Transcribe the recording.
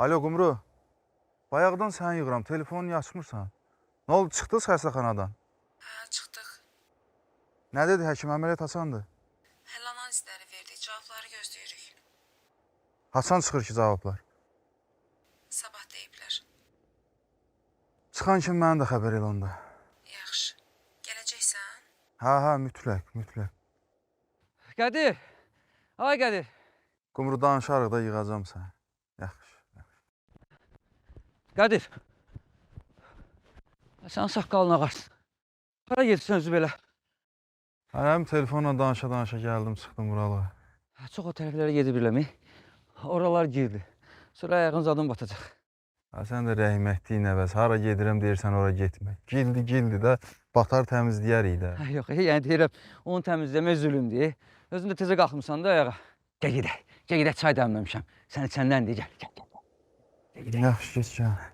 Alo Qumru. Bayaqdan səni yığıram, telefonu niyə açmırsan? Nə oldu, çıxdınız xəstəxanadan? Hə, çıxdıq. Nə dedi həkim, əməliyyat haçandır? Hələ analizləri verdik, cavabları gözləyirik. Haçan çıxır ki cavablar? Sabah deyiblər. Çıxan kimi mənə də xəbər elə onda. Yaxşı. Gələcəksən? Hə, hə, mütləq, mütləq. Qədir. Ay Qədir. Qumru danışarıq da yığacam səni. Yaxşı. Qədir. Sən saqqalın ağarsın. Hara gedirsən özü belə? Həm telefonla danışa-danışa gəldim, çıxdım buralara. Çox o tərəflərə gedib eləmi? Oralar girdi. Sonra ayağın zadın batacaq. Ha, sən də rəhmətlik nəvəz, hara gedirəm deyirsən ora getmə. Gildi, gildi də batar təmizləyərik də. Hə, yox, yəni deyirəm, onu təmizləmək zülmdür. Özün də təzə qalxmısan da ayağa. Gəl gedək, gəl gedək, çay dəmləmişəm. Sən içəndən gəl, gəl, gəl. Yaxşı, keç gəl.